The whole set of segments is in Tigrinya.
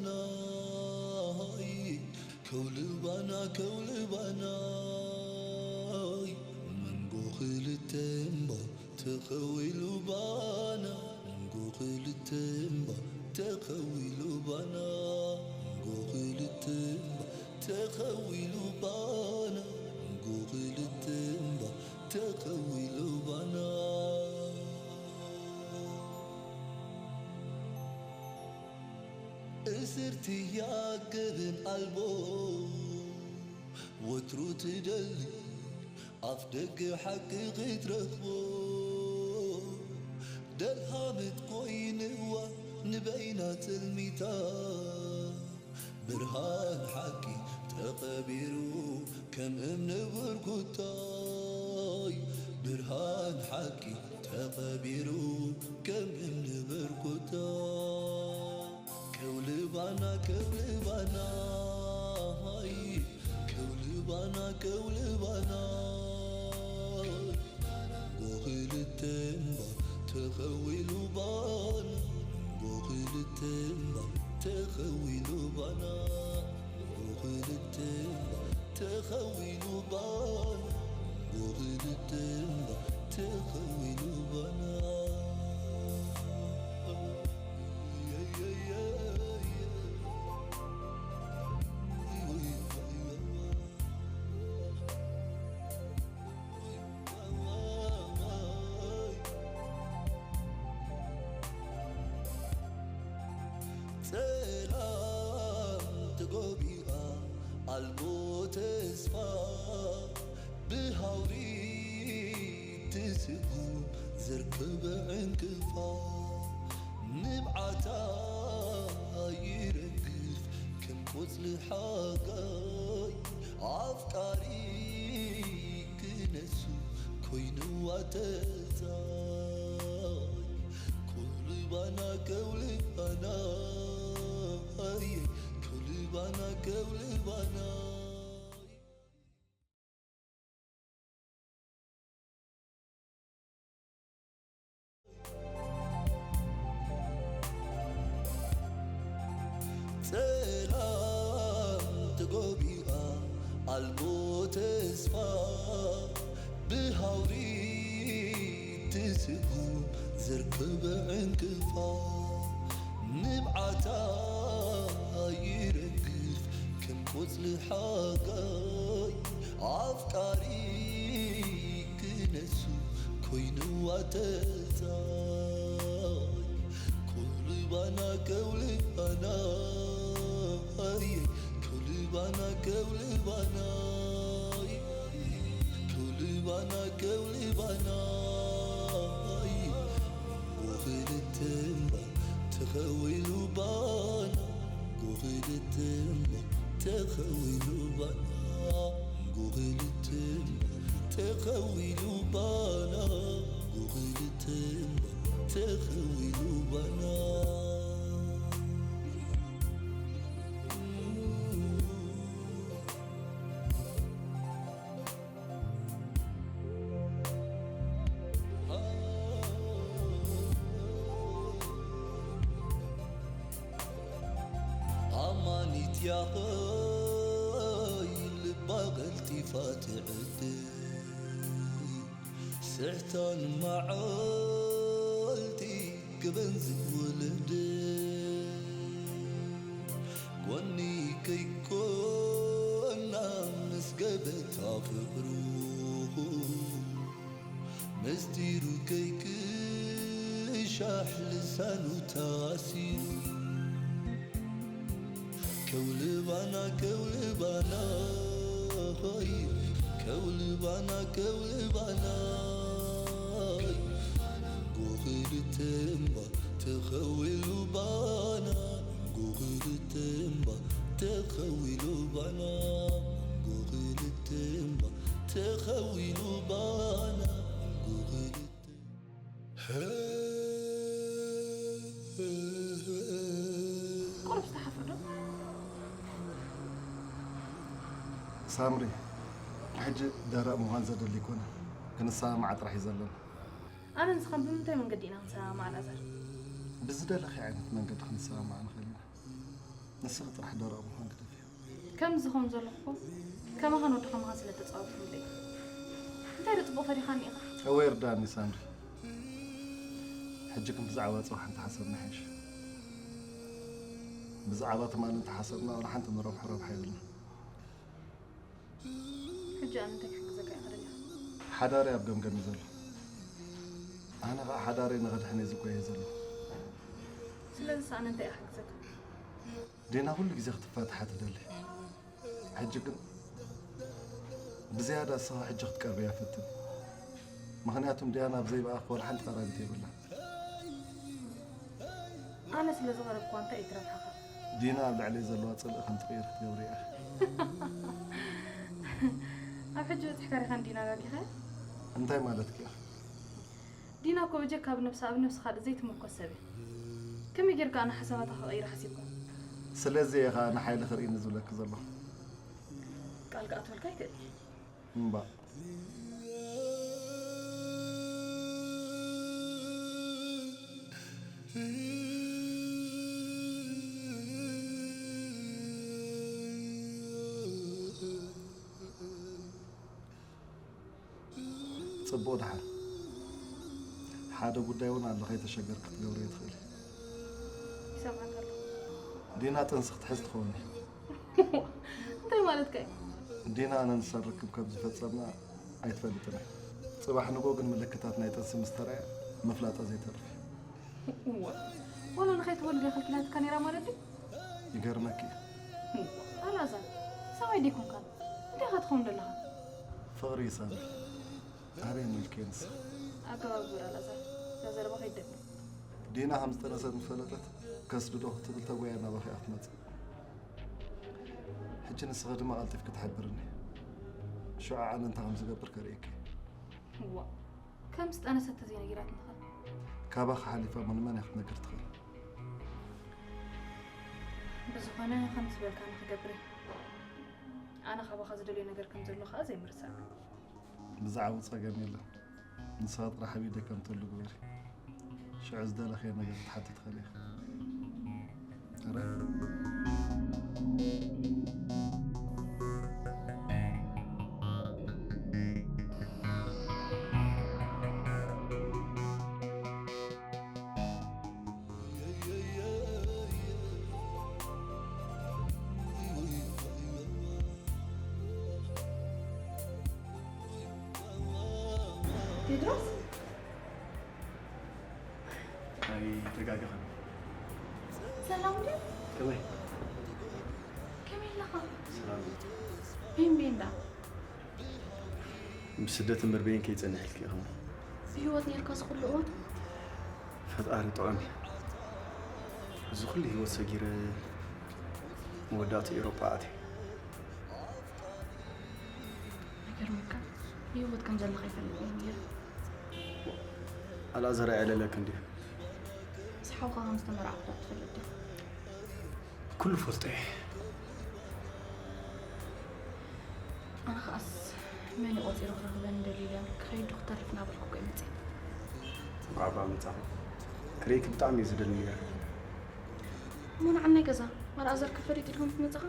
ናይ ከውልባና ከውልባናይ መንጎ ክልተ እምባ ተኸዊሉ ባና መንጎ ክልተ እምባ ተኸዊሉ ባና መንጎ ክልተ እምባ ተኸዊሉ ባና መንጎ ክልተ እምባ ተኸዊሉ ባና እስርቲ ያገብን ኣልቦ ወትሩ ትደሊ ኣፍ ደገ ሓቂ ክትረኽቦ ደልሃመት ኮይንዋ ንበይና ጽልሚታ ብርሃን ሓቂ ተቐቢሩ ከም እምኒ ብርኩታይ ብርሃን ሓቂ ተቐቢሩ ከም እምኒ ብርኩታ ከውልባና ከውልባና ሃይ ከውልባና ከውልባና ጎኽልተ እምባ ተኸዊሉ ባና ጎኽልተ እምባ ተኸዊሉ ባና ጎኽልተ እምባ ተኸዊሉ ባና ጎኽልተ እምባ ተኸዊሉ ባና ጸላም ተጎቢኣ ኣልቦ ተስፋ ብሃውሪ ትስጉም ዘርከበ ዕንቅፋ ንብዓታ ይረግፍ ከም ቆጽሊ ሓጋይ ኣፍቃሪ ክነሱ ኮይንዋ ተጻይ ከውልባና ከውልባና ከውልባና ከውልባና ጸላም ተጎቢኣ ኣልቦ ተስፋ ብሃውሪ ትስጉም ዘርከበ ዕንቅፋ ንብዓታ ይረግፍ ከም ቆጽሊ ሓጋይ ኣፍቃሪ ክነሱ ኮይንዋ ተጻይ ከውልባና ከውልባና ከውልባና ከውልባና ከውልባና ከውልባና ወኽልተ እምባ ተኸዊሉ ባና ጎኽልተ እምባ ተኸዊሉ ባና ጎኽልተ እምባ ተኸዊሉ ባና ጎኽልተ እምባ ተኸዊሉ ባና ኣማኒት ያኸይ ልባ ቀልጢፋ ትዕድል ስሕታን መዓልቲ ክበን ዝወለደ ጎኒ ከይኮና ምስ ገበታ ፍቕሩ ምስጢሩ ከይክሻሕ ልሳኑ ታሲሩ ከውልባና ከውልባና ሆይ ከውልባና ከውልባና ጎኽልተ እምባ ተኸዊሉ ባና ጎኽልተ እምባ ተኸዊሉ ባና ጎኽልተ እምባ ተኸዊሉ ባና ጎኽልተ ቆሎስ ትሓፍር ዶ? ሳምሪ፣ ሕጂ ደረቕ ምዃን ዘደሊ ኣይኮነ። ክንሰማማዕ ጥራሕ እዩ ዘለና። ኣነን ንስኻን ብምንታይ መንገዲ ኢና ክንሰማማዕ ኣልኣዛር? ብዝደለኺ ዓይነት መንገዲ ክንሰማማዕ ንኽእል ኢና። ንስኺ ጥራሕ ደረቕ ምዃን ግደፍዮ። ከም ዝኸውን ዘለኹ ከማኻን ወዲ ከማኻን ስለ ተጻወትኩ ኢለ። እንታይ ዶ ጽቡቕ ፈሪኻኒ ኢኻ? እወ ይርዳእኒ ሳምሪ። ሕጂ ግን ብዛዕባ ጽባሕ እንተሓሰብና ይሓይሽ። ብዛዕባ ትማሊ እንተሓሰብና ዋላ ሓንቲ ንረብሖ ረብሓ የብልና። ሕጂ ኣነ እንታይ ክሕግዘካ ኢኻ ደሊኻ? ሓዳሪ ኣብ ገምገም እዩ ዘሎ። ኣነ ኸዓ ሓዳሪ ንኸድሕን እየ ዝጓየ ዘለኹ። ስለዚ ኣነ እንታይ እየ ክሕግዘካ? ዲና ኩሉ ግዜ ክትፋትሓ ትደሊ። ሕጂ ግን ብዝያዳ ንስኻ ሕጂ ክትቀርብያ ፈትን። ምኽንያቱም ዲያና ኣብ ዘይበኣኽ ወላ ሓንቲ ቀራቢት የብላን። ኣነ ስለ ዝቐረብኳ እንታይ እዩ ትረብሓኻ? ዲና ኣብ ልዕለይ ዘለዋ ጽልኢ ከም ትቕይር ክትገብሪ ኢኻ። ኣብ ሕጂ በጺሕካ ዲኻ ንዲና ጋጊኻ? እንታይ ማለትኪ ኢኻ? ዲና እኮ ብጀካ ኣብ ነብሳ ኣብ ነብሲ ካልእ ዘይትምርኮስ ሰብ እያ። ከመይ ጌርካ ኣነ ሓሳባታ ክቐይር ሓሲብካ? ስለዚ እየ ኸኣ ንሓይሊ ክርእይኒ ዝብለኪ ዘለኹ። ቃል ክኣትወልካ ኣይክእል እየ። እምባ ጽቡቕ ደሓን ሓደ ጉዳይ እውን ኣሎ ከይተሸገር ክትገብርዮ ትኽእል። ይሰምዓካ ኣለኹ። ዲና ጥንሲ ክትሕዝ ትኸውን እያ። እንታይ ማለትካ እዩ? ዲና ኣነ ንሳ ርክብ ከም ዝፈጸምና ኣይትፈልጥን እያ። ጽባሕ ንጎ ግን ምልክታት ናይ ጥንሲ ምስ ተራእያ ምፍላጣ ዘይተርፍ እዩ። እወ፣ ወላ ንኸይትወልድ እያ ከልኪላትካ ነይራ ማለት ድዩ? ይገርመኪ እዩ። ኣልኣዛር፣ ሰብኣይ ዲኮንካ እንታይ ኢኻ ትኸውን ዘለኻ? ፍቕሪ ይሳብ ኣበይ ምልኪ ንሳ? ኣገባብ ግብር ኣልኣዛር፣ እዛ ዘረባ ከይትደግም። ዲና ከም ዝጠነሰት ምስ ፈለጠት ከስድዶ ክትብል ተጓያ ናባኺ እያ ክትመጽእ። ሕጂ ንስኺ ድማ ቀልጢፍኪ ትሕብርኒ። ሽዑ ኣነ እንታይ ከም ዝገብር ከርእየኪ። እዋ፣ ከም ዝጠነሰት ተዘይነጊራትኒ ኸ? ካባኺ ሓሊፋ እሞ ንመን እያ ክትነግር ትኽእል? ብዝኾነ ከም ዝበልካ ንክገብር እየ። ኣነ ካባኻ ዝደልዮ ነገር ከም ዘሎ ኸኣ ዘይምርሳዕ። ብዛዕባኡ ጸገም የለን። ንስኻ ጥራሕ ኣብ ኢደይ ከም ትህሉ ግበሪ። ሽዑ ዝደለኽዮ ነገር ክትሓቲ ትኽእሊ ኢኺ። ኣረ። ቴድሮስ፣ ኣይተጋገኸን። ሰላም ድዩ? ከመይ? ከመይ ኣለኻ? ሰላም። ቤን ቤንዳ ብስደት እምበር በይን ከይጸንሕ ኢልኪ ኢኹም። ብህይወት ነርካስ ኩሉ እዋን? ፈጣሪ ጥዑም እዩ። እዚ ኩሉ ህይወት ሰጊረ መወዳእቱ ኤውሮጳ ኣትየ። ይገርመካ፣ ብህይወት ከም ዘለኻ ይፈልጥ እየ ነይረ። ኣልኣዛር ኣየዕለለክ እንድዩ። ምስ ሓውካ ከም ዝተመርዓኹ ዶ ትፈልጥ ዲኻ? ኩሉ ፈልጦ እየ። ኣነ ኸኣስ መን እዩ ቆጺሩ ክረኽበኒ ደልዩ ኢለ ክኸይድ ዶ ክተርፍ እናበልኩ እኮ እየ መጺአ። እንኳዕ ብኣ መጻኹ። ክርእየኪ ብጣዕሚ እየ ዝደሊ ነይረ። እሞ ንዓናይ ገዛ ኣልኣዛር ከፈሪጡ ድኹም ትመጽኻ?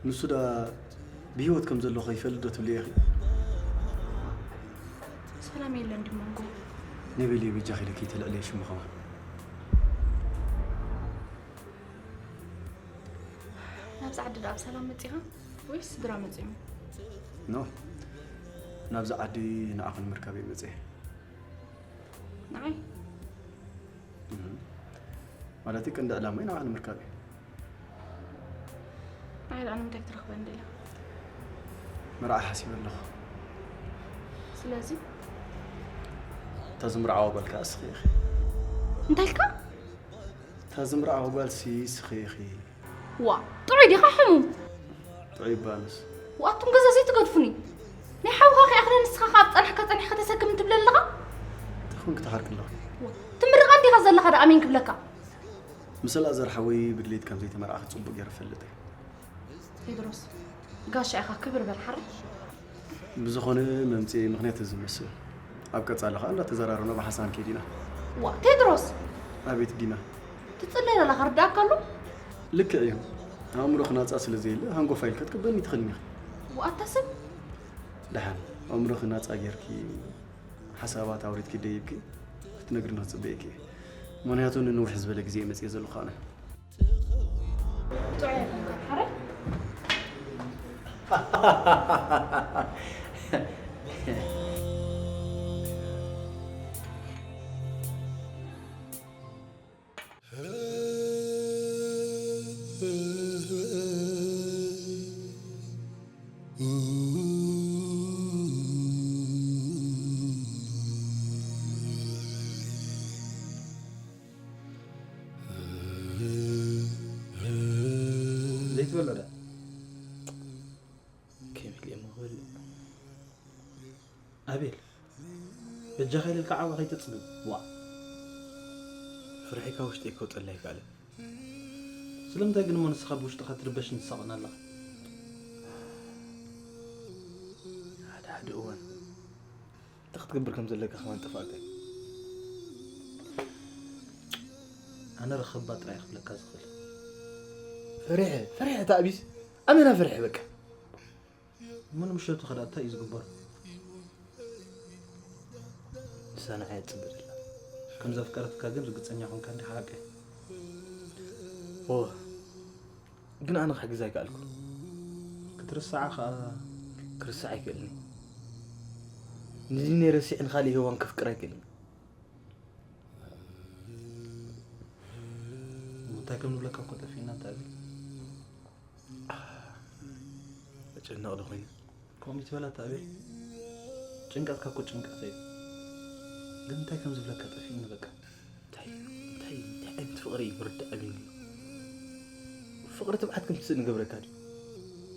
ንሱ ዳ ብህይወት ከም ዘሎ ከይፈልጥ ዶ ትብልዮ ኢኺ? ሰላም የለን ድዩ መንጎ? ነይ በልዮ በጃኺ ኢለ ከይተልዕልዮ ሽሙ ከማን። ናብዚ ዓዲ ደኣ ብሰላም መጺኻ ወይስ ስድራ መጺኦም? ኖ፣ ናብዚ ዓዲ ንዓኺ ንምርካብ እየ መጺአ። ንዓይ? እህ። ማለተይ ቀንዲ ዕላማይ ንዓኺ ንምርካብ እዩ። ንዓይ ደኣ ንምንታይ ክትረኽበኒ ደሊኻ? መርዓ ሓሲበ ኣለኹ። ስለዚ? እታ ዝምርዓዋ ጓል ከኣ እስኺ ኢኺ። እንታይ ኢልካ? እታ ዝምርዓዋ ጓልሲ እስኺ ኢኺ። ዋ፣ ጥዑይ ዲኻ ሕሙም? ጥዑይ እባ ኣነስ። ዋኣቱም ገዛ ዘይትገድፉኒ። ናይ ሓውኻ ከይኣኽለ ንስኻ ካብ ጸናሕካ ጸኒሕካ ተሰክም ትብለ ኣለኻ? እንታይ ኮንኪ ትሓርቂ ኣለኺ? ትምርቓ እንዲኻ ዘለኻ ዶ ኣሜን ክብለካ? ምስ ኣልኣዛር ሓወይ ብድሌት ከም ዘይተመርዓኺ ጽቡቕ ገይረ እፈልጥ እየ። ቴድሮስ፣ ጋሻ ኢኻ ክብር በል ሓራይ። ብዝኾነ መምጽኢ ምኽንያት እዩ ዝመስል። ኣብ ቀጻሊ ኸኣ እንዳተዘራረብና ብሓሳብ ክንከይድ ኢና። ዋ፣ ቴድሮስ! ኣቤት ዲና። ትጽለይ ዘለኻ ርዳእካ ኣሎ? ልክዕ እዩ። ኣእምሮኺ ናጻ ስለ ዘየለ ሃንጎፋ ኢልካ ክትቅበልኒ ትኽእልኒ ኢኺ። ዋኣታ ሰብ ደሓን ኣእምሮኺ ናጻ ጌርኪ ሓሳባት ኣውሪድኪ ደይብኪ ክትነግርኒ ክጽበየኪ እየ። ምኽንያቱ ንንውሕ ዝበለ ግዜ እየ መጽየ ዘለኹ ኣነ። ጥዑይ ኣይኮንካን ሓራይ። ዘይትበልዖ ዳ? ከመይ ኢለ እሞ ክበልዕ? ኣቤል፣ በጃኻ ኢለልካ ዓባ ከይተጽብብ። ዋ፣ ፍርሒ ካብ ውሽጠይ ከውጸለይ ኣይከኣለን። ስለምንታይ ግን እሞ ንስኻ ብውሽጥኻ ትርበሽን ትሳቐን ኣለኻ? ሓደ ሓደ እዋን እንታይ ክትገብር ከም ዘለካ ከማን ጠፋእካ እዩ። ኣነ ረኸባ ጥራይ ክብለካ ዝኽእል። ፈሪሐ ፈሪሐ ተኣቢስ ኣመና ፈሪሐ በቃ። እሞ ንምሸቱ ኸዳ እንታይ እዩ ዝግበር? ንሳ ንዓይ እያ ትጽበ ዘላ። ከም ዘፍቀረትካ ግን ርግጸኛ ኾንካ እንዲኻ ሓቀይ? እወ፣ ግን ኣነ ክሕግዛ ኣይከኣልኩ። ክትርስዓ ኸኣ? ክርስዓ ኣይክእልን። ንዲነይ ረሲዕ ንኻልእ ሄዋን ከፍቅር ኣይክእልን። እንታይ ከም ንብለካ እኮ ጠፊእና እንተ ኣብል። መጨነቕ ዶ ኮይነ? ከምኡ ይትበላ ተኣቤል። ጭንቀትካ እኮ ጭንቀት እዩ። ግን እንታይ ከም ዝብለካ ጠፊእኒ በቃ። እንታይ እንታይ እንታይ ዓይነት ፍቕሪ እዩ ምርዳእ ኣብዩኒ? ፍቕሪ ትብዓት ከም ትስእን ገብረካ ድዩ?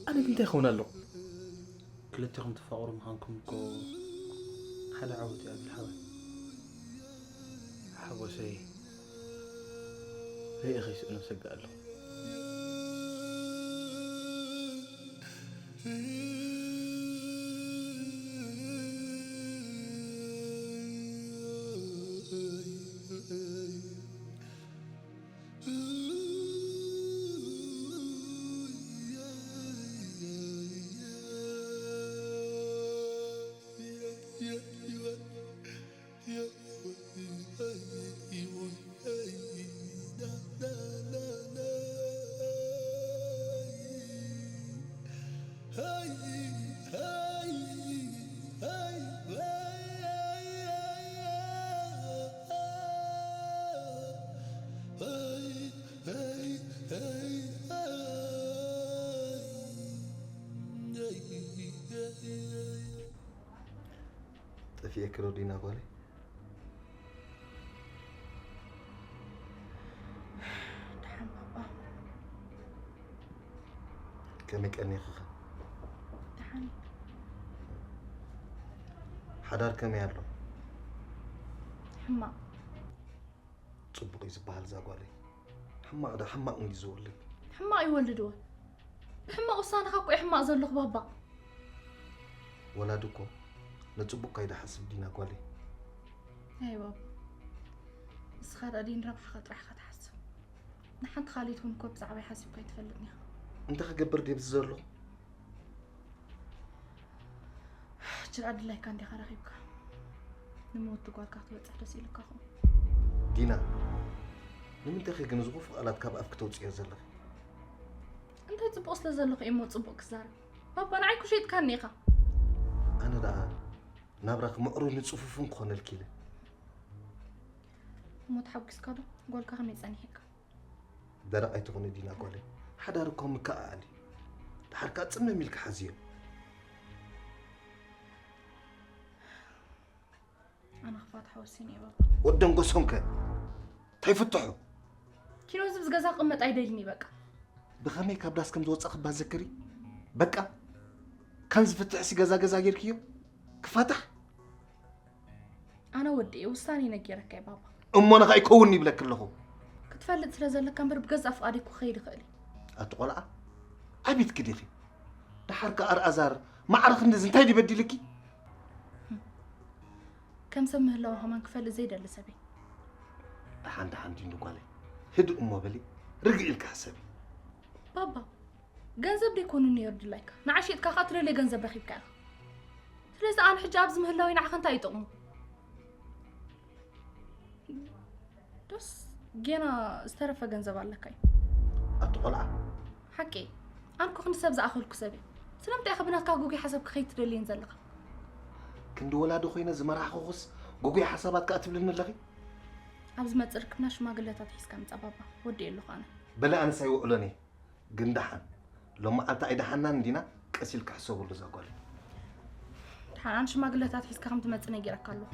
ኣነ ግን እንታይ ይኸውን ኣለኹ? ክልቲኹም ትፋቕሩ ምዃንኩም እኮ ሓደ ዓወት እዩ ኣቤል ሓወይ። ሓጎሰይ ርእየ ከይስእኖ ሰግእ ኣለኹ። ጠፊኤኪ ዶ ዲና ጓለይ? ደሓን ባባ። ከመይ ቀኒኺ ኸ? ደሓን። ሓዳር ከመይ ኣሎ? ሕማቕ። ጽቡቕ እዩ ዝበሃል እዛ ጓለይ። ሕማቕ ዳ ሕማቕ እንዲ ዝወልድ። ሕማቕ ይወልድ ወ ብሕማቕ ውሳነኻ እኮ ሕማቕ ዘለኹ ባባ። ወላዲ እኮ ንጽቡቕካ እዩ ዝሓስብ ዲና ጓለይ። ኣይ ባባ፣ ንስኻ ደኣ ድዩ ንረብሓኻ ጥራሕ ኢኻ ትሓስብ? ንሓንቲ ካልኢት እውን እኮ ብዛዕባይ ሓሲብካ ኣይትፈልጥን ኢኻ። እንታይ ክገብር ድየ ኣብዚ ዘለኹ? ሕጂ ደኣ ድላይካ እንዲኻ ረኺብካ። ንመወቲ ጓልካ ክትበጽሕ ደስ ኢሉካ ኹን። ዲና፣ ንምንታይ ኢኺ ግን እዚ ክፉእ ቃላት ካብ ኣፍኪ ተውጽዮ ዘለኺ? እንታይ ጽቡቕ ስለ ዘለኹ እየ እሞ ጽቡቕ ክዛረብ? ባባ ንዓይ እኮ ሸይጥካኒ ኢኻ። ኣነ ደኣ ናብራኺ ምዕሩይን ጽፉፍን ክኾነልኪ ኢለ። እሞ ተሓጒስካ ዶ? ጓልካ ከመይ ጸኒሕካ? ደረቕ ኣይትኹኒ ዲና ጓለይ። ሓዳር እኮ ምክእኣል እዩ። ደሓር ከኣ ጽምም ኢልኪ ሓዝዮ። ኣነ ክፋትሖ ወሲነ እየ ባባ። ወደን ጎሶም ከ እንታይ ፍትሑ? ኪኖ እዚ ምስ ገዛ ክቕመጥ ኣይደልን እዩ በቃ። ብኸመይ ካብ ዳስ ከም ዝወጻ ክባ ዘክሪ። በቃ ካን ዝፍትሕሲ ገዛ ገዛ ጌርክዮ ክፋታሕ። ኣነ ወዲ እየ፣ ውሳኔ ነጊረካ እየ ባባ። እሞ ንኻ ይከውን ይብለኪ ኣለኹ። ክትፈልጥ ስለ ዘለካ እምበር ብገዛእ ፍቓደይ እኮ ክኸይድ ይኽእል እየ። ኣቲ ቆልዓ ዓቢትኪ ዲኺ? ደሓር ከኣ ኣርኣዛር ማዕረ ክንድዚ እንታይ ድዩ በዲልኪ? ከም ሰብ ምህላው ከማን ክፈልጥ ዘይደሊ ሰብ እየ። ደሓን ደሓን ዲንዱ ጓለይ፣ ህድእ እሞ በሊ፣ ርግእ ኢልኪ ሕሰቢ። ባባ፣ ገንዘብ ደይኮኑ ነይሩ ድላይካ፣ ንዓ ሸይጥካ ከኣ ትደልዮ ገንዘብ ረኺብካ ኢኻ። ስለዚ ኣነ ሕጂ ኣብዚ ምህላወይ ንዓኻ እንታይ ይጠቕሙ? ዶስ ጌና ዝተረፈ ገንዘብ ኣለካ እዩ? ኣቲ ቆልዓ። ሓቂ፣ ኣነ እኮ ክንዲ ሰብ ዝኣኸልኩ ሰብ እየ። ስለምንታይ ኢኻ ብናትካ ግጉይ ሓሳብ ክኸይድ ትደልየን ዘለኻ? ክንዲ ወላዲ ኮይነ ዝመራሕኹኽስ ግጉይ ሓሳባት ከኣ ትብልኒ ኣለኺ? ኣብ ዝመጽእ ርክብና ሽማግለታት ሒዝካ ምጻእ ባባ፣ ወዲኤ ኣለኹ ኣነ። በለ ኣነስ ኣይውዕሎን እየ። ግን ደሓን፣ ሎም መዓልቲ ኣይደሓናን እንዲና፣ ቀስ ኢልካ ሕሰብሉ እዛ ጓል። ደሓን፣ ኣነ ሽማግለታት ሒዝካ ከም ትመጽእ ነጊረካ ኣለኹ።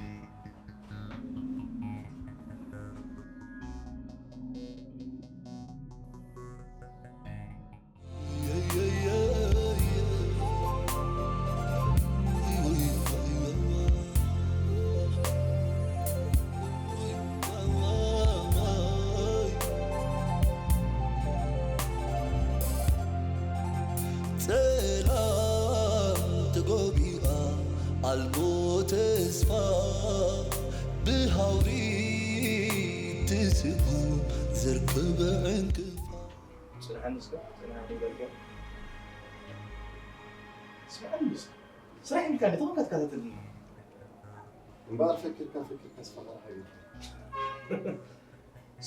ጸላም ተጎቢኣ ኣልቦ ተስፋ ብሃውሪ ትስጉም ዘርክበ ዕንቅፋ። ጽንሓኒ እስከ፣ ጽንሓኒ በልካ። ስምዓኒ እስከ። ስራሕ ኢልካ ዶ ተኾንካ ትከታተልኒ? እምበኣር ፈኪርካ ፈኪርካ ስኻ መራሕ ኣይብልካን።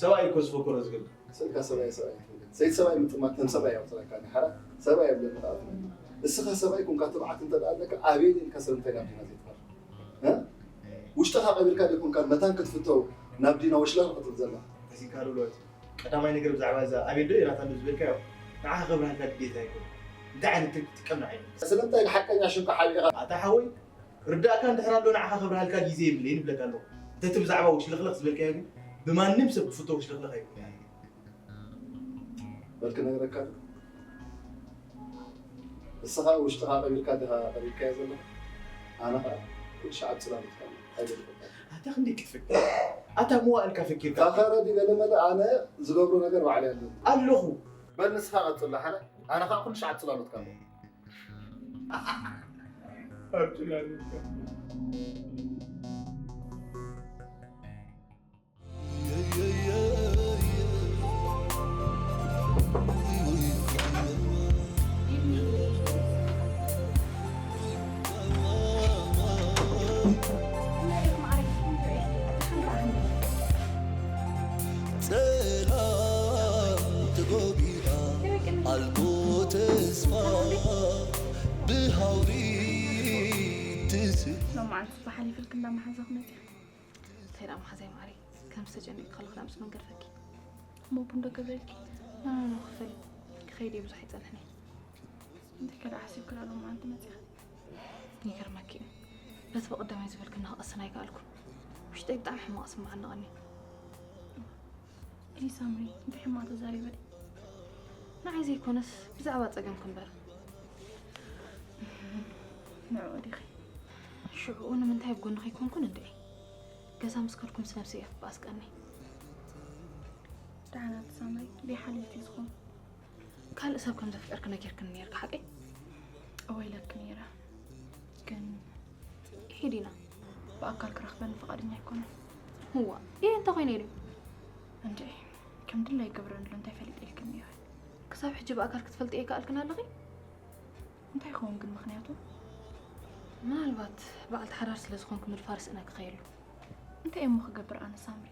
ሰብኣይ እኮ ዝፈከሮ ዝገብር። ስልካ ሰብኣይ ሰብኣይ ትብል። ሰይድ ሰብኣይ ምጥማት ከም ሰብኣይ ኣውፅኣካ ንሓራ ሰብኣይ የብለኒ ከኣ ትመኒ። እስኻ ሰብኣይ ኮንካ ትብዓት እንተ ደኣ ኣለካ ኣቤል ኢልካ ሰብ እንታይ ናብ ዲና ዘይትቐርብ? እ? ውሽጥኻ ቀቢርካ ዶ ኮንካ መታን ክትፍተው ናብ ዲና ወሽላኽ ክትብል ዘለኻ? እዚ ካልእ ቀዳማይ ነገር ብዛዕባ እዛ ኣቤል ዶ ናታን ዶ ዝበልካዮ ንዓኻ ክብርሃልካ ድሌት ኣይኮነን። እንታይ ዓይነት ትርጉም ትጥቀም ንዓይ? ስለምንታይ ንሓቀኛ ሽምካ ሓቢእኻ? ኣታ ሓወይ ርዳእካ እንድሕር ኣሎ ንዓኻ ክብርሃልካ ግዜ የብለይን ይብለካ ኣለኹ። እንተ እቲ ብዛዕባ ውሽልኽለኽ ዝበልካዮ ግን ብማንም ሰብ ክፍቶ ውሽልኽለኽ ኣይኮነን። በል ክነግረካ ዶ? ንስኻ ውሽጥኻ ቀቢርካ ዲኻ ቀቢርካዮ ዘለኻ? ኣነ ኸኣ ኩሉ ሻዕ ኣብ ጽላሎትካ ኣለኹ። ኣይገድፈካን። ኣታ ክንደይ ክትፍክር? ኣታ መዋእልካ ፈኪርካ። ፈኸረ ድዩ ገለመለ ኣነ ዝገብሮ ነገር ባዕለይ ኣለኒ። ኣለኹ። በል ንስኻ ቀጽሎ ሓራይ። ኣነ ኸኣ ኩሉ ሻዕ ኣብ ጽላሎትካ ኣለኹ። ኣብ ጽላሎትካ። ጸላም ተጎቢኣ ኣልቦ ተስፋ ብሃውሪ ትስእ። ሎማዓንቲ ጽባሕ ሓሊፍልኪ እንዳመሓዛኹ መጺኺ። እንታይ ደኣ መሓዛይ ማዓረይ፣ ከምዚ ተጨኒቕኪ ከለኺ ደኣ ምስ መን ገድፈኪ? እሞ ቡን ዶ ገበልኪ? ኖ ኖ ኖ፣ ክፈሊ። ክኸይድ እየ፣ ብዙሕ ኣይጸንሕን እየ። እንታይ ከ ደኣ ሓሲብኪ ደኣ ሎማዓንቲ መጺኺ? ይገርመኪ እዩ፣ በቲ ብቐዳማይ ዝበልክኒ ክቐስን ኣይከኣልኩን። ውሽጠይ ብጣዕሚ ሕማቕ ስምዓኒ ቀንዩ። እይ ሳምሪ፣ እንታይ ሕማቕ ተዛሪበ ድየ? ንዓይ ዘይኮነስ ብዛዕባ ጸገምኪ እምበር። ንዕኡ ዲኺ? ሽዑኡ ንምንታይ ኣብ ጎንኺ ኣይኮንኩን እንድዒ? ገዛ ምስ ከድኩምስ ነብሰይ እያ ክትበኣስ ቀንየ። ደሓን ኣቲ ሳምሪ፣ ደይ ሓልዮት እዩ ዝኾን። ካልእ ሰብ ከም ዘፍቀርኪ ነጊርክኒ ነይርኪ ሓቀይ? እወ ኢለኪ ነይረ። ግን ኢሂ ዲና? ብኣካል ክረኽበኒ ፍቓደኛ ኣይኮነን። እዋ፣ ኢሂ እንተኾይነ ኢሉ። እንድዒ፣ ከም ድላዩ ይገብረኒ ኣሎ እንታይ ፈሊጠ ኢልክኒ ነይረ። ክሳብ ሕጂ ብኣካል ክትፈልጥዮ ኣይከኣልክን ኣለኺ? እንታይ ይኸውን ግን ምኽንያቱ? ምናልባት በዓልቲ ሓዳር ስለ ዝኾንኪ ምድፋር ስእነኪ ከየሉ። እንታይ እየ እሞ ክገብር ኣነ ሳምሪ?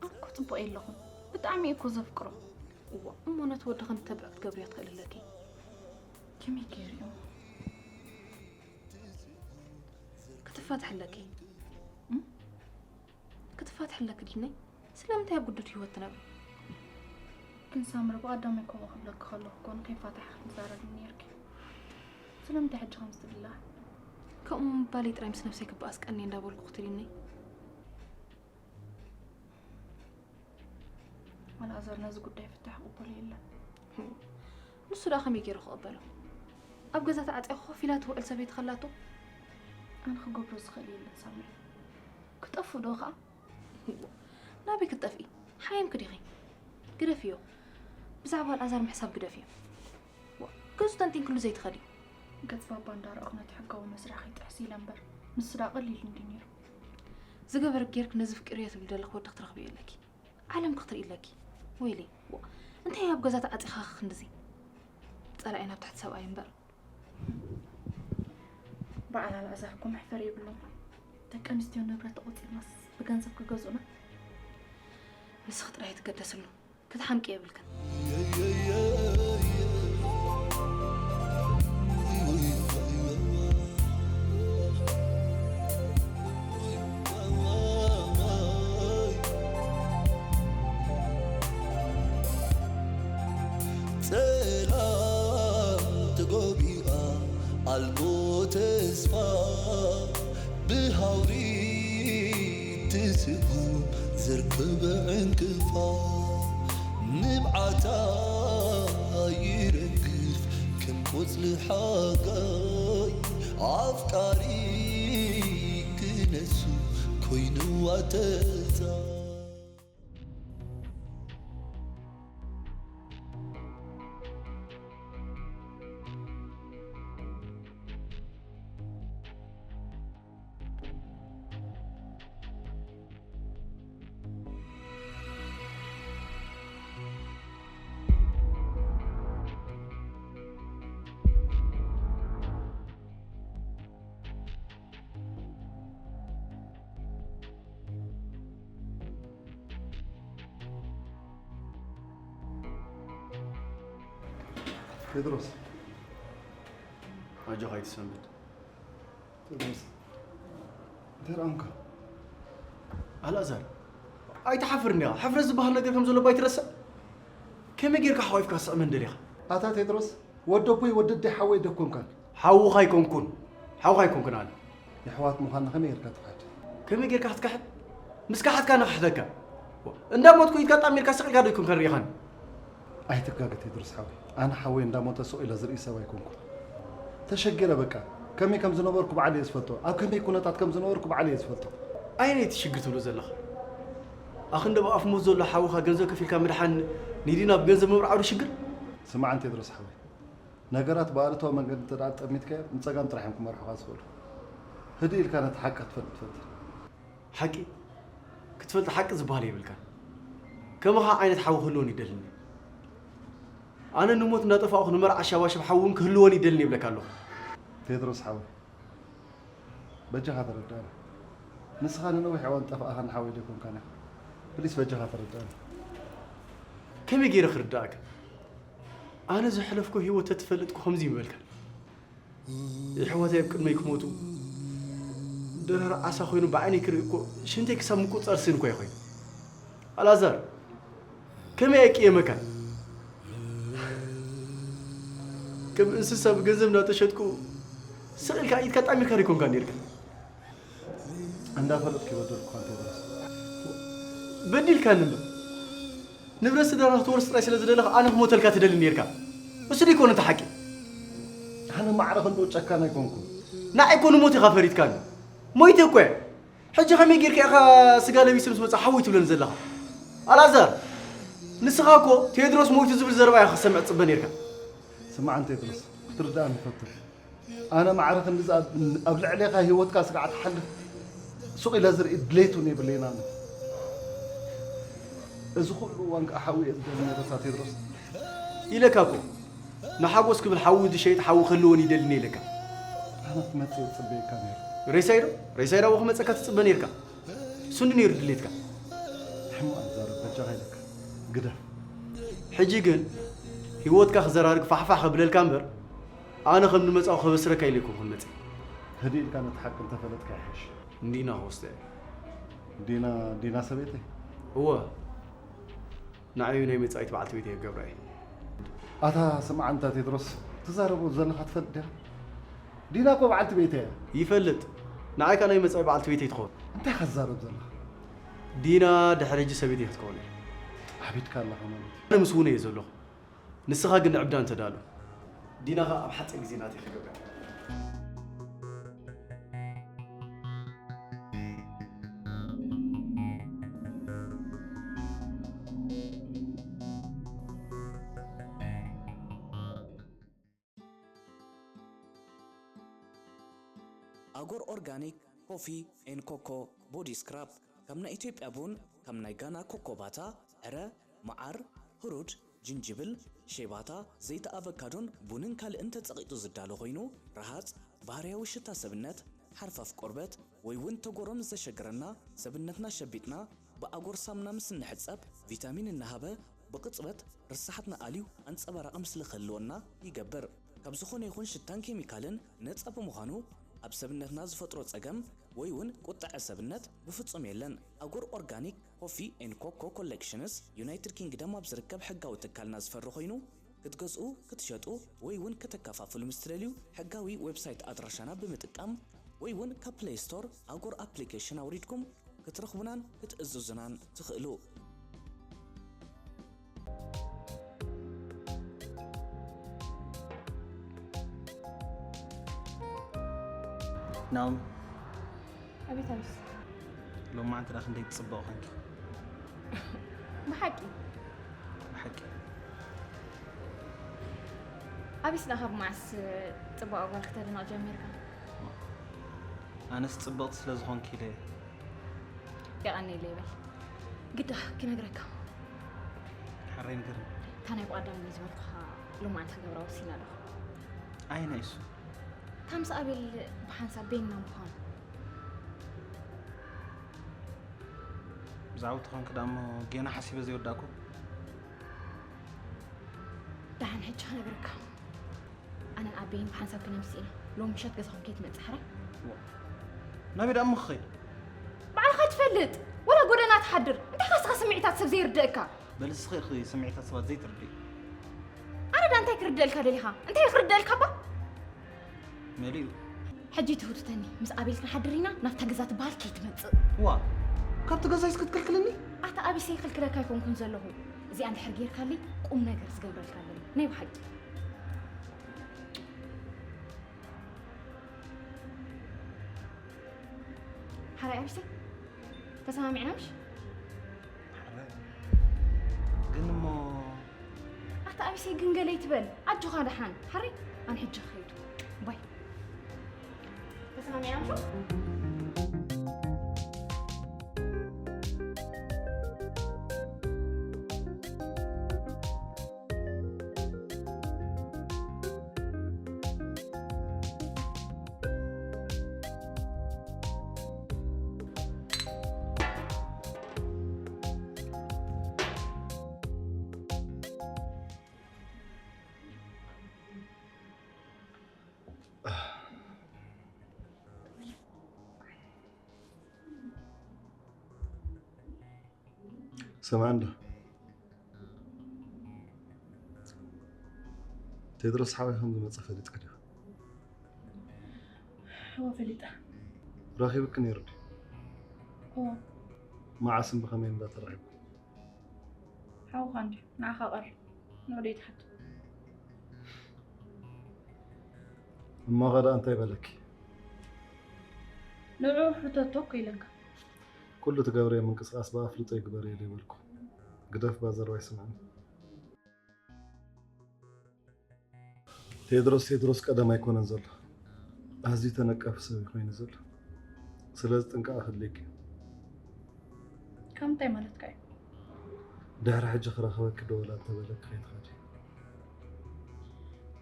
ኣነ እኮ ጽቡቕ የለኹን። ብጣዕሚ እየ እኮ ዘፍቅሮ። እዋ፣ እሞ ነቲ ወዲ ከም ተብዕ ክትገብርዮ ትኽእሊ ኣለኪ። ከመይ ገይሩ እዩ? ክትፋትሒ ኣለኪ። እም? ክትፋትሒ ኣለኪ ዲነይ? ስለምንታይ ኣብ ግዱድ ህይወት ትነብሪ? ግን ሳምሪ፣ ብቐዳማይ ከምኡ ክብለኪ ከለኹ እኮ ንከይፋታሕ ክትዛረብኒ ነይርኪ። ስለምንታይ ሕጂ ከምዚ ትብላ? ከምኡ ምባለይ ጥራይ ምስ ነብሰይ ክበኣስ ቀንየ እንዳበልኩ ክትሪኒ። ኣልኣዛር ነዚ ጉዳይ ፍታሕ ክቕበሎ የለን። ንሱ ደኣ ከመይ ገይሩ ክቕበሎ? ኣብ ገዛ ተዓጽያ ኮፍ ኢላ ትውዕል ሰበይቲ ከላቶ? ኣነ ክገብሮ ዝኽእል የለን ሳምሪ። ክጠፍእ ዶ ኸኣ? ናበይ ክትጠፍኢ? ሓየምኪ ዲኺ? ግደፍዮ። ብዛዕባ ኣልኣዛር ምሕሳብ ግደፍዮ። ዋ፣ ገጹ ተንቲንክሉ ዘይትኸዲ። ገጽ ባባ እንዳረኣኹ ነቲ ሕጋዊ መስርሕ ከይጥሕስ ኢለ እምበር፣ ንሱ ደኣ ቀሊል እንድዩ ነይሩ። ዝገበርኪ ጌርኪ ነዚ ፍቅርዮ ትብሊ ዘለኺ ወዲ ክትረኽብዮ ኣለኪ። ዓለም ክትርኢ ኣለኪ። ወይለይ፣ ዋ፣ እንታይ ኣብ ገዛ ተዓጺኻ ክንድዚ? ጸላኢና ኣብ ትሕቲ ሰብኣይ እምበር። በዓል ኣልኣዛር እኮ መሕፈሪ የብሎም። ደቂ ኣንስትዮ ንብረት ተቖጺርናስ ብገንዘብ ክገዝኡና? ንስኺ ጥራይ ኣይትገደስሉ። ክትሓምቂ የብልክን። ጸላም ተጎቢኣ ኣልቦ ተስፋ ብሃውሪ ትስጉም ዝርክብ ዕንቅፋ ንብዓታ ይረግፍ ከም ቆጽሊ ሓጋይ ኣፍቃሪ ክነሱ ኮይኑ ዋተታ። ቴድሮስ። ኣጆኻ ኣይትሰንብድ። ቴድሮስ። እንታይ ረኣምካ? ኣልኣዛር፣ ኣይትሓፍርን ዲኻ? ሕፍረት ዝበሃል ነገር ከም ዘሎ እባ ኣይትረስዕ። ከመይ ጌርካ ሓቋፊፍካ ክትስዕመኒ ደሊኻ? ኣታ ቴድሮስ፣ ወዲ ኣቦይ ወዲ ኣደይ ሓወይ ደኮንካን። ሓውኻ ኣይኮንኩን። ሓውኻ ኣይኮንኩን ኣነ። የሕዋት ምዃንና ከመይ ጌርካ ትኽሕድ? ከመይ ጌርካ ክትክሕድ? ምስ ከሓድካ ንኽሕደካ። እንዳ ሞትኩ ኢድካ ጣሚርካ ስቕ ኢልካ ዶ ኣይኮንካን ርኢኻኒ? ኣይትጋገ ቴድሮስ ሓወይ። ኣነ ሓወይ እንዳ ሞተ ስቕ ኢለ ዝርኢ ሰብ ኣይኮንኩን። ተሸጊረ በቃ። ከመይ ከም ዝነበርኩ ባዕለይ እየ ዝፈልጦ። ኣብ ከመይ ኩነታት ከም ዝነበርኩ ባዕለይ እየ ዝፈልጦ። ኣየነይቲ ሽግር ትብሎ ዘለኻ? ኣኽንዲ ኣብ ኣፍ ሞት ዘሎ ሓውኻ ገንዘብ ከፊልካ ምድሓን ንዲና ብገንዘብ ምብርዓው ዶ ሽግር? ስማዕን ቴድሮስ ሓወይ። ነገራት ብኣሉታዊ መንገዲ እንተ ደኣ ጠሚትካዮም፣ ንጸጋም ጥራሕ እዮም ክመርሑኻ ዝኽእሉ። ህድእ ኢልካ ነቲ ሓቂ ክትፈልጥ ፈትን። ሓቂ ክትፈልጥ ሓቂ ዝበሃል የብልካን። ከማኻ ዓይነት ሓው ክህልወኒ ይደልን እየ። ኣነ ንሞት እናጠፋእኹ ንመርዓ ሻባሽብ ሓው እውን ክህልወኒ ይደልን እየ ይብለካ ኣለኹ። ቴድሮስ ሓወይ፣ በጃኻ ተረድኣኒ። ንስኻ ንነዊሕ እዋን ዝጠፋእኻኒ ሓወይ ዶ ኣይኮንካን ኢኻ? ፕሊስ በጃኻ ተረድኣኒ። ከመይ ገይረ ክርድኣካ? ኣነ ዘሕለፍኩ ህይወት ተትፈልጥ እኮ ከምዚ ይምበልካ። የሕዋተይ ኣብ ቅድመይ ክሞቱ ደራር ዓሳ ኮይኑ ብዓይነይ ክርኢ እኮ ሽንተይ ክሳብ ምቁጽጻር ስእን እኮ እየ ኮይኑ። ኣልኣዛር፣ ከመይ ኣየቅየመካን? ከም እንስሳ ብገንዘብ እንዳተሸጥኩ ስቕ ኢልካ ኢድካ ጣሚርካ ዶ ኣይኮንካን ኔርካ? እንዳፈለጥኩ ይበደልኩኻ ቴድሮስ። በዲልካኒ እምበር። ንብረት ስድራና ክትወርስ ጥራይ ስለ ዝደለኻ ኣነ ክሞተልካ ትደሊ ኔርካ። እሱ ዶ ኣይኮነ እቲ ሓቂ? ኣነ ማዕረ ክንድኡ ጨካን ኣይኮንኩን። ንዓይ እኮ ንሞት ኢኻ ፈሪድካኒ። ሞይተ እኮ እየ። ሕጂ ከመይ ጌርካ ኢኻ ስጋ ለቢሱ ምስ መጽኣ ሓወይ ትብለኒ ዘለኻ? ኣልኣዛር፣ ንስኻ እኮ ቴድሮስ ሞይቱ ዝብል ዘረባ ኢኻ ክትሰምዕ ትጽበ ኔርካ። ስማዕን ቴድሮስ፣ ክትርድኣኒ ፈትን። ኣነ ማዕረ ክንድዚ ኣብ ኣብ ልዕሌኻ ህይወትካ ስጋዕ ትሓልፍ ሱቕ ኢለ ዝርኢ ድሌት እውን የብለይን ኣነ። እዚ ኩሉ እዋን ከኣ ሓዊ እየ ዝደሊ ነይረ ኣታ ቴድሮስ። ኢለካ እኮ፣ ንሓጎስ ክብል ሓዊ ዝሸይጥ ሓዊ ክህልወኒ ይደሊ ነይረ ኢለካ። ኣነ ክትመጽእ እየ ዝጽበየካ ነይረ። ሬሳይ ዶ? ሬሳይ ዶ ክመጸካ ትጽበ ነይርካ? እሱ እንዲ ነይሩ ድሌትካ። ሕማቕ ዛረብ በጃኻ ኢለካ። ግደፍ። ሕጂ ግን ህይወትካ ክዘራርግ ፋሕፋሕ ከብለልካ እምበር፣ ኣነ ከም ዝመጻኹ ከበስረካ ኢለ ኣይኮንኩን መጺአ። ህድእ ኢልካ ነቲ ሓቂ እንተፈለጥካ ይሕሽ። እንዲና ክወስዳ እየ። ዲና፣ ዲና ሰበይተይ? እወ። ንዓዩ ናይ መጻኢት በዓልቲ ቤተይ ክገብራ እየ። ኣታ ስምዓ እንታ ቴድሮስ፣ ትዛረቦ ዘለኻ ትፈልጥ ዲኻ? ዲና እኮ በዓልቲ ቤተይ እያ። ይፈልጥ። ንዓይ ከኣ ናይ መጻኢ በዓልቲ ቤተይ ትኸውን። እንታይ ኢኻ ትዛረብ ዘለኻ? ዲና ድሕሪ ሕጂ ሰበይተይ ክትከውን እያ። ዓቢድካ ኣለኻ ማለት እዩ። ኣነ ምስ ውነ እየ ዘለኹ። ንስኻ ግን ንዕብዳን ተዳሎ። ዲና ኸኣ ኣብ ሓጺር ግዜ ናተይ ክገብራ እያ። ኣጎር ኦርጋኒክ ኮፊ ኤን ኮኮ ቦዲ ስክራብ፣ ካብ ናይ ኢትዮጵያ ቡን፣ ካብ ናይ ጋና ኮኮ ባታ፣ ዕረ፣ መዓር፣ ህሩድ፣ ጅንጅብል፣ ሼባታ፣ ዘይቲ ኣቨካዶን ቡንን ካልእን ተጸቒጡ ዝዳሎ ኮይኑ፣ ረሃጽ፣ ባህርያዊ ሽታ ሰብነት፣ ሓርፋፍ ቆርበት፣ ወይ እውን ተጎሮም ዘሸግረና፣ ሰብነትና ሸቢጥና ብኣጎር ሳምና ምስ እንሕጸብ፣ ቪታሚን እናሃበ ብቕጽበት ርሳሓትና ኣልዩ ኣንጸባራቒ ምስሊ ክህልወና ይገብር። ካብ ዝኾነ ይኹን ሽታን ኬሚካልን ነጻ ብምዃኑ፣ ኣብ ሰብነትና ዝፈጥሮ ጸገም ወይ እውን ቁጥዐ ሰብነት ብፍጹም የለን። ኣጎር ኦርጋኒክ ኮፊ ኤንድ ኮኮ ኮሌክሽንስ፣ ዩናይትድ ኪንግደም ኣብ ዝርከብ ሕጋዊ ትካልና ዝፈሪ ኮይኑ፣ ክትገዝኡ፣ ክትሸጡ ወይ እውን ከተከፋፍሉ ምስ ትደልዩ፣ ሕጋዊ ዌብሳይት ኣድራሻና ብምጥቃም ወይ እውን ካብ ፕሌይ ስቶር ኣጎር ኣፕሊኬሽን ኣውሪድኩም ክትረኽቡናን ክትእዝዙናን ትኽእሉ። ናም። ኣቤት ኣቢስ። ሎማዓንቲ ደኣ ክንደይ ትጽብቕ ኮንኪ። ብሓቂ። ብሓቂ። ኣቢስ ደኣ ካብ መዓስ ጽቡቕ ጓል ክተድንቕ ጀሚርካ? ኣነስ ጽብቕቲ ስለ ዝኾንኪ ኢለ። የቐንየለይ በል። ግዳ ክነግረካ። ሓራይ ንገርኒ። እታ ናይ ብቐዳም ዝበልኩኻ ሎማዓንቲ ክገብራ ወሲነ ኣለኹ። ኣየናይ እሱ? እታ ምስ ኣቤል ብሓንሳብ በይንና ምዃኑ። ብዛዕባ ተኾንክ ደኣ እሞ ጌና ሓሲበ ዘይወዳእኩ። ደሓን ሕጂ ክነግረካ። ኣነን ኣቤን ብሓንሳብ ክነምስ ኢና። ሎሚ ምሸት ገዛኹም ከይትመጽእ ሓራይ? ዋ። ናበይ ደኣ እሞ ክኸይድ? ባዕልኻ ትፈልጥ። ወላ ጎደና ትሓድር። እንታይ ኢኻ ንስኻ ስምዒታት ሰብ ዘይርድእካ? በል እስኺ ኢኺ ስምዒታት ሰባት ዘይትርድኢ። ኣነ ደኣ እንታይ ክርድእልካ ደሊኻ? እንታይ ክርድእልካ እባ? መሊኡ። ሕጂ ትህውትተኒ፣ ምስ ኣቤል ክንሓድር ኢና፣ ናብታ ገዛ ትበሃል ከይትመጽእ። ዋ፣ ካብቲ ገዛይስ ክትክልክልኒ? ኣታ ኣቢሰይ ክልክለካ ኣይኮንኩን ዘለኹ። እዚኣ እንድሕር ጌርካለይ፣ ቁም ነገር ዝገብረልካ ኣለኒ። ናይ ብሓቂ። ሓራይ ኣቢሰይ፣ ተሰማሚዕና ምሽ? ሓራይ። ግን እሞ ኣታ ኣቢሰይ ግን ገለ ይትበል። ኣጆኻ ደሓን። ሓራይ፣ ኣነ ሕጂ ክኸይድ። ባይ። ተሰማሚዕና ምሽ? ስማዕ እንዶ፣ ቴድሮስ ሓወይ ከም ዝመጸ ፈሊጥካ ዲኻ? እወ፣ ፈሊጠ። ረኺብኪ ነይሩ ድዩ? እወ። መዓስን ብኸመይን እንዳተራኺብኩም? ሓውኻ እንድዩ፣ ንዓኻ ቀር፣ ንዑ ደይትሓቶ። እሞ ኸ ደኣ እንታይ በለኪ? ንዑ ሕተቶ እኮ ኢለካ። ኩሉ ትገብርዮ ምንቅስቓስ ብኣፍልጦ ይግበር እየ ዘይበልኩ። ግደፍ ባዘርባይ ስምዕኒ። ቴድሮስ፣ ቴድሮስ ቀደም ኣይኮነን ዘሎ። ኣዝዩ ተነቃፊ ሰብ እዩ ኮይኑ ዘሎ። ስለዚ ጥንቃቐ ከድልየኪ እዩ። ካብ ምንታይ ማለትካ እዩ? ድሕሪ ሕጂ ክረኽበኪ ዶ ወላ እንተበለኪ ከይትኸዲ።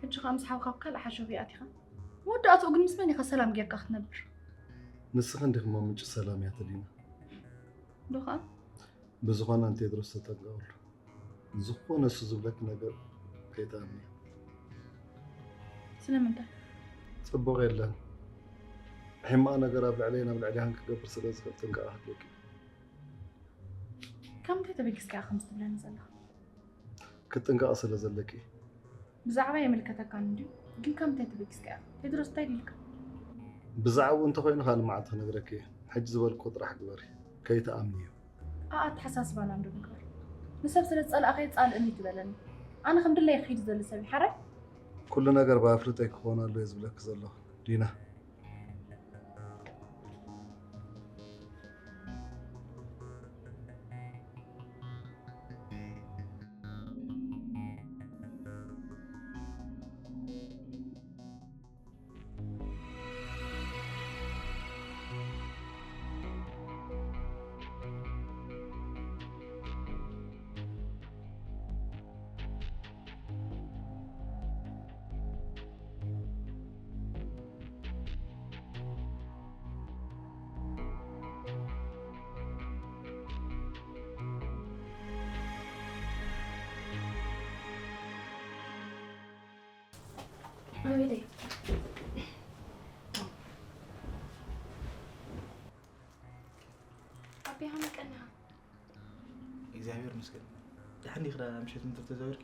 ሕጂ ኸኣ ምስ ሓውካ ኣብ ካልእ ሓሸውየ ኣቲኻ? መወዳእትኡ ግን ምስ መን ኢኻ ሰላም ጌርካ ክትነብር? ንስኺ እንዲኺ እሞ ምንጪ ሰላም እያ ተሊና። ዶ ኸኣ? ብዝኾነ ንቴድሮስ ተጠንቀቐሉ። ዝኾነ እሱ ዝብለኪ ነገር ከይትኣምኒ። ስለምንታይ? ጽቡቕ የለን። ሕማቕ ነገር ኣብ ልዕለይን ኣብ ልዕሌኻን ክገብር ስለ ዝኽእል ጥንቃቐ ክትወቂ። ካብ ምንታይ ተበጊስካ ኢኻ ከምዚ ትብለኒ ዘለኻ? ክትጥንቀቒ ስለ ዘለኪ። ብዛዕባ የመልከተካን እንድዩ፣ ግን ካብ ምንታይ ተበጊስካ ኢኻ? ቴድሮስ እንታይ ኢልካ? ብዛዕባኡ እንተኾይኑ ካልእ መዓልቲ ክነግረኪ እየ። ሕጂ ዝበልክዎ ጥራሕ ግበሪ። ከይትኣምንዮ። ኣኣተሓሳስባና እንዶ ንግበር። ንሰብ ስለ ዝጸላእኻዮ ጻልእኒ ትበለኒ። ኣነ ከም ድለየ ክኸይድ ዝደሊ ሰብ እየ፣ ሓራይ? ኩሉ ነገር ብኣፍልጦይ ክኸውን ኣለዎ እየ ዝብለኪ ዘለኹ፣ ዲና። ኣቤለይ። ኣቢ ሃመቀና። እግዚኣብሔር ይመስገን። ደሓን ዲኺ? ዳ ምሸት ምድር ተዛዊርኪ?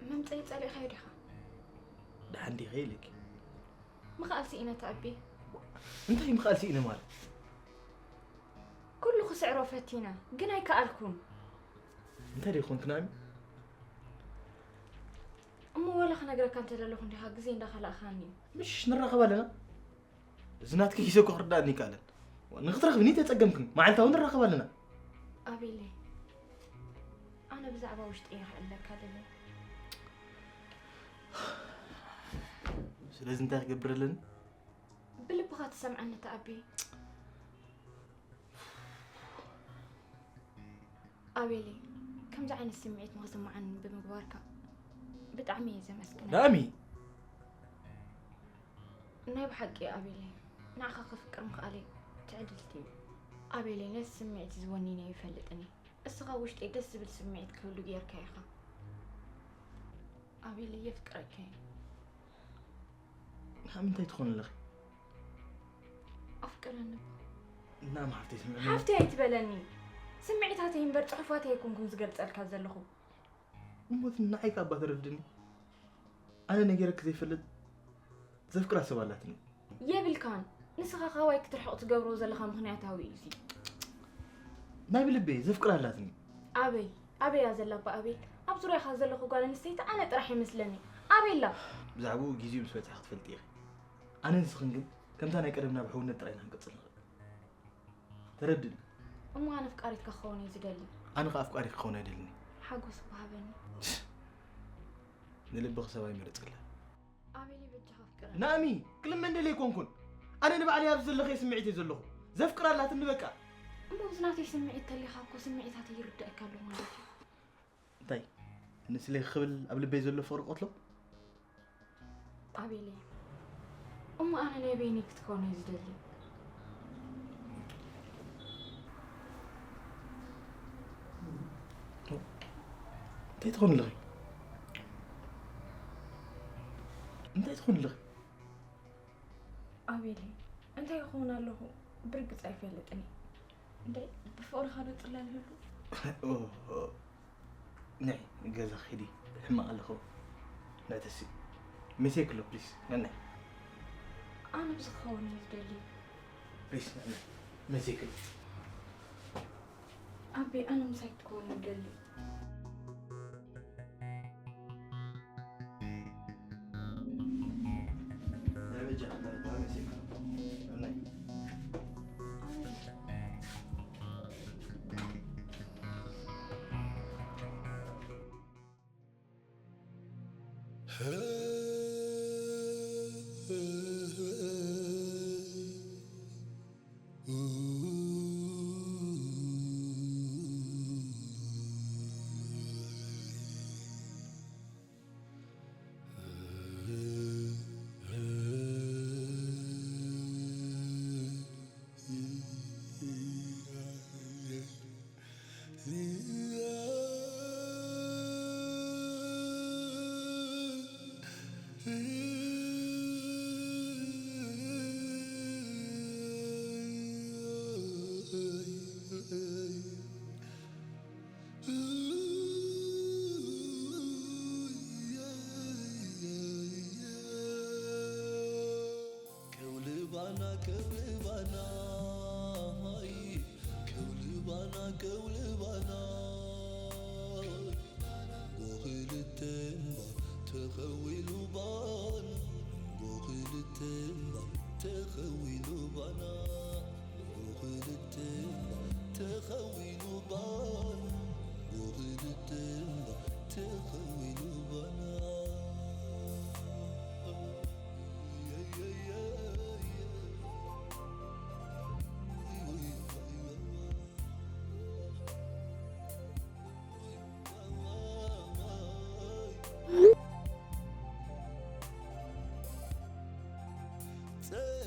መምፀኢ ፀሊእኻዮ ዲኻ? ደሓን ዲኺ ኢለኪ። ምኽኣል ስኢነ ተኣቢ። እንታይ ምኽኣል ስኢነ ማለት? ኩሉ ክስዕሮ ፈቲነ፣ ግን ኣይከኣልኩን። እንታይ ደይኮንክ ናሚ? እሞ ወላ ክነግረካ እንተደለኹ እንዲኻ ግዜ እንዳኸላእኻኒ። ምሽ ንራኸብ ኣለና። እዚ ናትኪ ኪሰ እኮ ክርዳእኒ ይከኣለን። ንኽትረኽብኒ ተጸገምክን፣ መዓልታዊ ንራኸብ ኣለና። ኣቤለይ፣ ኣነ ብዛዕባ ውሽጢ እየ ክዕለካ ደለየ። ስለዚ እንታይ ክገብር ኣለኒ? ብልብኻ ትሰምዐኒ ተኣቢ። ኣቤለይ፣ ከምዚ ዓይነት ስምዒት ንኽስምዓኒ ብምግባርካ ብጣዕሚ እየ ዘመስግነካ። ዳሚ! ናይ ብሓቂ ኣቤለይ፣ ንዓኻ ከፍቅር ምኽኣለይ ትዕድልቲ እዩ። ኣቤለይ፣ ነዚ ስምዒት እዚ ወኒነ ይፈልጥን እየ። እስኻ ውሽጠይ ደስ ዝብል ስምዒት ክህሉ ጌርካ ኢኻ። ኣቤለይ፣ የፍቅረካ እየ። ካብ ምንታይ ትኾን ኣለኺ? ኣፍቅረኒ እባ። እና እማ ሓፍተይ ስምዕኒ። ሓፍተይ ኣይትበለኒ። ስምዒታተይ እምበር ጽሑፋተይ ኣይኮንኩን ዝገልጸልካ ዘለኹ። እሞ እቲ ንዓይ ከኣ እባ ተረድእኒ። ኣነ ነጊረኪ ዘይፈልጥ ዘፍቅራ ሰብ ኣላትኒ። የብልካን። ንስኻ ካባይ ክትርሕቕ ትገብሮ ዘለኻ ምኽንያታዊ እዩ እዚ። ናይ ብልበይ ዘፍቅራ ኣላትኒ። ኣበይ? ኣበይ እያ ዘላ እባ ኣቤል? ኣብ ዙርያኻ ዘለኹ ጓል ኣንስተይቲ ኣነ ጥራሕ ይመስለኒ። ኣበይ ኣላ? ብዛዕባኡ ግዜኡ ምስ በጽሐ ክትፈልጢ ኢኺ። ኣነን ንስኽን ግን ከምታ ናይ ቀደምና ብሕውነት ጥራይ ኢና ክንቅጽል ንኽእል። ተረድእኒ። እሞ ኣነ ኣፍቃሪትካ ክኸውን እየ ዝደሊ። ኣነ ኸኣ ኣፍቃሪኺ ክኸውን ኣይደልን እየ። ሓጎስ እባ ሃበኒ። ንልብኺ ሰብ ኣይመርጽላን። ኣቤለይ በጃኻ ኣፍቅረኒ። ናእሚ፣ ክልመን ደልየ ኣይኮንኩን። ኣነ ንባዕለይ ኣብዚ ዘለኽዮ ስምዒት እየ ዘለኹ። ዘፍቅራ ኣላትኒ በቃ። እሞ ብዚ ናተይ ስምዒት ተሊኻ እኮ ስምዒታተይ ይርደኣካ ኣሎ ማለት እዩ። እንታይ? ንስሌ ክብል ኣብ ልበይ ዘሎ ፍቕሪ ቀትሎ? ኣቤለይ፣ እሞ ኣነ ናይ በይነይ ክትከውን እየ ዝደሊ። እንታይ ትኾን ኣለኺ? እንታይ ትኾን ኣለኺ? ኣቤለይ፣ እንታይ ክኸውን ኣለኹ ብርግጽ ኣይፈልጥን እየ። እንታይ ብፍቕርኻ ዶ ጽላል ይህሉ? ኦ፣ ኦ፣ ነይ ገዛ ኺዲ፣ ሕማቕ ኣለኹ። ነተሲ፣ ምሴ ክሎ፣ ፕሊስ፣ ነናይ። ኣነ ብዚ ክኸውን እየ ዝደሊ። ፕሊስ፣ ነናይ፣ ምሴ ክሎ። ኣቤ፣ ኣነ ምሳይ ክትከውን እየ ዝደሊ። ከውልባና ከውልባና፣ ከውልባና ከውልባና፣ ጎኽልተ እምባ ተኸዊሉ ባና፣ ጎኽልተ እምባ ተኸዊሉ ባና፣ ጎኽልተ እምባ ተኸዊሉ ባና፣ ጎኽልተ እምባ ተኸዊሉ ባና።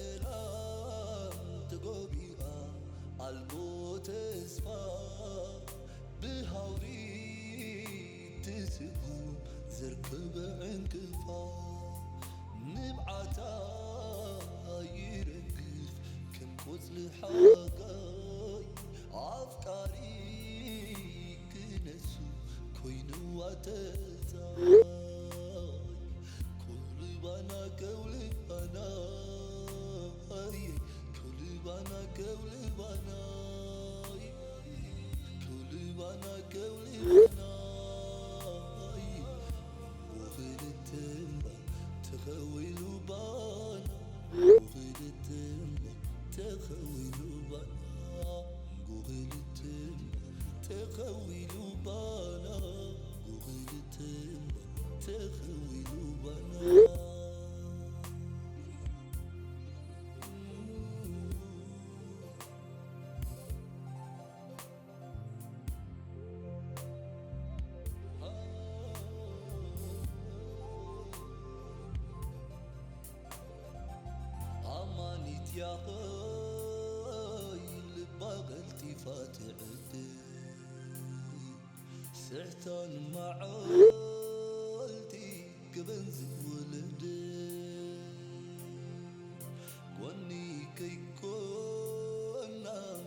ጸላም ተጎቢኣ ኣልቦ ተስፋ ብሃውሪ ትስጉም ዘርከበ ዕንቅፋት ንብዓታ ይረግፍ ከም ቆጽሊ ሓጋይ፣ ኣፍቃሪ ክነሱ ኮይንዋ ተጻይ። ከውልባና ከውልባና፣ ኣየ፣ ከውልባና ከውልባና፣ ከውልባና ከውልባና፣ ኣየ። ብኽልተ እምባ ተኸዊሉ ባና፣ ብኽልተ እምባ ተኸዊሉ ባና፣ ብኽልተ እምባ ተኸዊሉ ባና፣ ብኽልተ እምባ ተኸዊሉ ባና። ኣማኒት ያኸይ ልባ ቀልጢፋ ትዕድል፣ ስሕታን መዓልቲ ክበን ዝውልድ፣ ጎኒ ከይኮና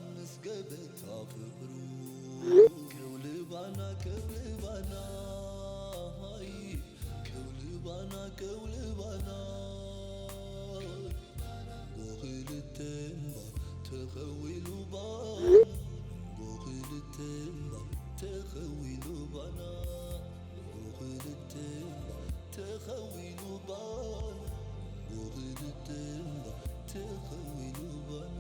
ምስ ገበታ ፍቕሩ። ከውልባና ከውልባና፣ ሃይ፣ ከውልባና ከውልባና፣ ብኽልተ እምባ ተኸዊሉ ባና፣ ብኽልተ እምባ ተኸዊሉ ባና። ብኽልተ እምባ ተኸዊሉ ባና፣ ብኽልተ እምባ ተኸዊሉ ባና።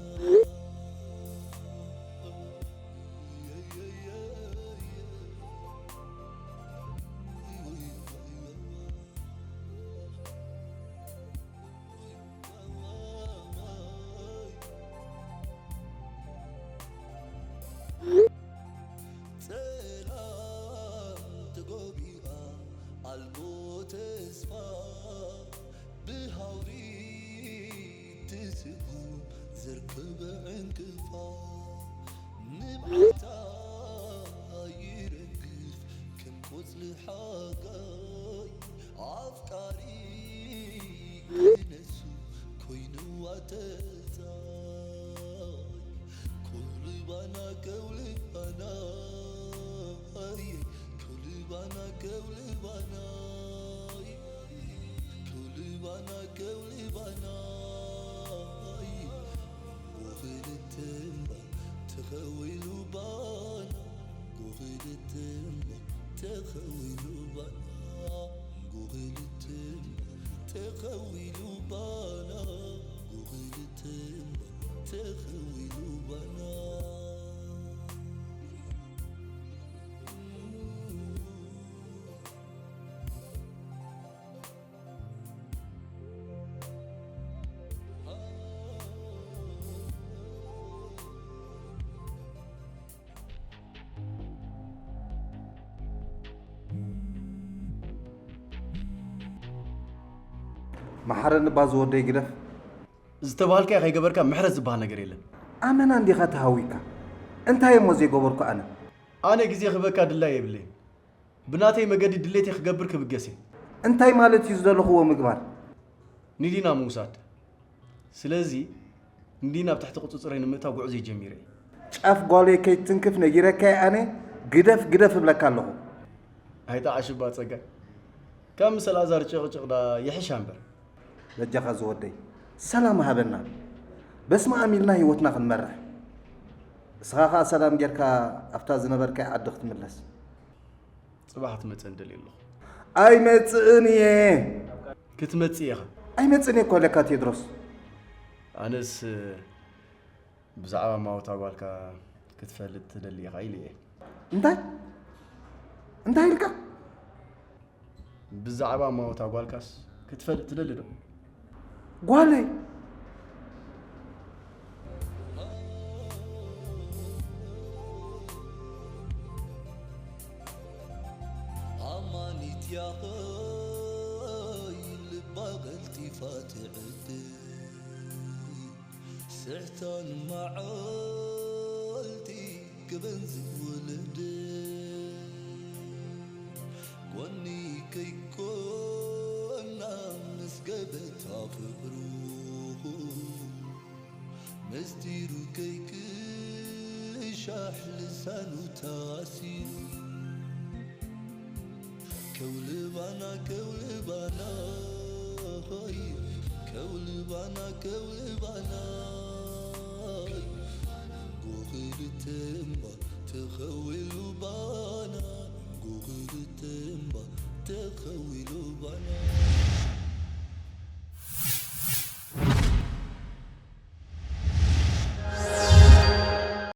ጸላም ተጎቢኣ ኣልቦ ተስፋ፣ ብሃውሪ ትስጉም ዘርከበ ዕንቅፋ፣ ንብዓታ ይረግፍ ከም ቆጽሊ ሓጋይ፣ ኣፍቃሪ ክነሱ ኮይንዋ ተጻይ። ከውልባና ከውልባና፣ ኣየ፣ ከውልባና ከውልባና፣ ከውልባና ከውልባና፣ ኣየ፣ ብኽልተ እምባ ተኸዊሉ ባና፣ ብኽልተ እምባ ተኸዊሉ ባና፣ ብኽልተ እምባ ተኸዊሉ ባና፣ ብኽልተ እምባ ተኸዊሉ ባና። መሓረኒ እባ ዝወደይ ግደፍ። ዝተባሃልካዮ ከይገበርካ ምሕረት ዝበሃል ነገር የለን። ኣመና እንዲኻ ተሃዊካ። እንታይ እሞ ዘይገበርኩ ኣነ? ኣነ ግዜ ክህበካ ድላይ የብለይን። ብናተይ መገዲ ድሌተይ ክገብር ክብገስ እየ። እንታይ ማለት እዩ ዝደለኽዎ ምግባር? ንዲና ምውሳድ። ስለዚ ንዲና ኣብ ትሕቲ ቁጽጽረይ ንምእታው ጉዕዞይ ጀሚረ እየ። ጫፍ ጓለይ ከይትትንክፍ ነጊረካ እየ ኣነ፣ ግደፍ ግደፍ እብለካ ኣለኹ። ኣይጠዓሽ እባ ጸጋይ። ካብ ምስ ኣልኣዛር ጭቕጭቕ ደኣ ይሕሻ እምበር። በጃኻ ዝወደይ፣ ሰላም ሃበና። በስመ ኣም ኢልና ህይወትና ክንመርሕ። እስኻ ኸኣ ሰላም ጌርካ ኣብታ ዝነበርካያ ዓዲ ክትምለስ። ጽባሕ ክትመጽእ ንደሊ ኣለኹ። ኣይመጽእን እየ። ክትመጽእ ኢኻ። ኣይመጽእን እየ እኮ ኢለካ ቴድሮስ። ኣነስ ብዛዕባ ማውታ ጓልካ ክትፈልጥ ትደሊ ኢኻ ኢለ እየ። እንታይ? እንታይ ኢልካ? ብዛዕባ ማውታ ጓልካስ ክትፈልጥ ትደሊ ዶ? ጓለይ። ኣማኒት ያኸይ ልባ ቀልጢፋ ትዕድል፣ ስሕታን መዓልቲ ክበን ዝውልድ፣ ጎኒ ከይኮና ምስ ገበታ ፍቕሩ ምስጢሩ ከይቅሻሕ ልሳኑ ታሲሩ ከውልባና ከውልባና ሆይ ከውልባና ከውልባና ጎኽልተምባ ተኸዊሉ ባና ጎኽልተምባ ተኸዊሉ ባና